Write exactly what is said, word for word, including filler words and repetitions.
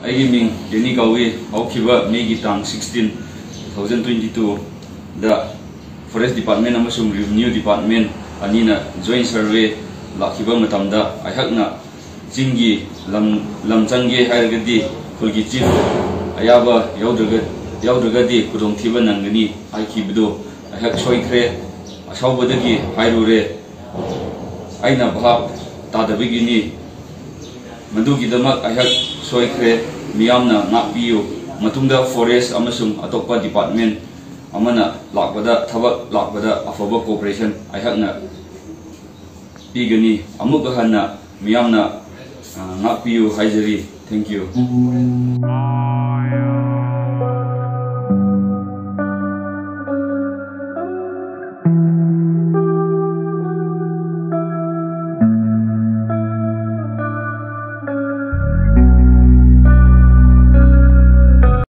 ꯑꯩꯒꯤ ꯃꯤꯡ ꯗꯦꯅꯤ ꯀꯧꯏ꯫ ꯍꯧꯈꯤꯕ ꯃꯦꯒꯤ ꯇꯥꯡ sixteen, two thousand twenty two ꯗ Forest Department ꯑꯃꯁꯨꯡ Revenue Department ꯑꯅꯤꯅ joint survey ꯂꯥꯛꯈꯤꯕ ꯃꯇꯝꯗ ꯑꯩꯍꯥꯛꯅ ꯆꯤꯡꯒꯤ ꯂꯝ, ꯂꯝ ꯆꯪꯒꯦ ꯍꯥꯏꯔꯒꯗꯤ ꯈꯨꯜꯒꯤ chief ꯑꯌꯥꯕ ꯌꯥꯎꯗ꯭ꯔꯒ, ꯌꯥꯎꯗ꯭ꯔꯒꯗꯤ ꯈꯨꯗꯣꯡꯊꯤꯕ ꯅꯪꯒꯅꯤ ꯍꯥꯏꯈꯤꯕꯗꯨ ꯑꯩꯍꯥꯛ ꯁꯣꯏꯈ꯭ꯔꯦ꯫ ꯑꯁꯥꯎꯕꯗꯒꯤ ꯍꯥꯏꯔꯨꯔꯦ꯫ ꯑꯩꯅ ꯚꯥꯞ ꯇꯥꯗꯕꯒꯤꯅꯤ꯫ ꯃꯗꯨꯒꯤꯗꯃꯛ ꯑꯩꯍꯥꯛ ꯁꯣꯏꯈ꯭ꯔꯦ꯫ ꯃꯤꯌꯥꯝꯅ ꯉꯥꯛꯄꯤꯌꯨ꯫ ꯃꯇꯨꯡꯗ forest ꯑꯃꯁꯨꯡ ꯑꯇꯣꯞꯄ department ꯑꯃꯅ ꯂꯥꯛꯄꯗ, ꯊꯕꯛ ꯂꯥꯛꯄꯗ ꯑꯐꯕ cooperation ꯑꯩꯍꯥꯛꯅ ꯄꯤꯒꯅꯤ꯫ ꯑꯃꯨꯛ ꯍꯟꯅ ꯃꯤꯌꯥꯝꯅ, ꯑ, ꯉꯥꯛꯄꯤꯌꯨ ꯍꯥꯏꯖꯔꯤ꯫ Thank you꯫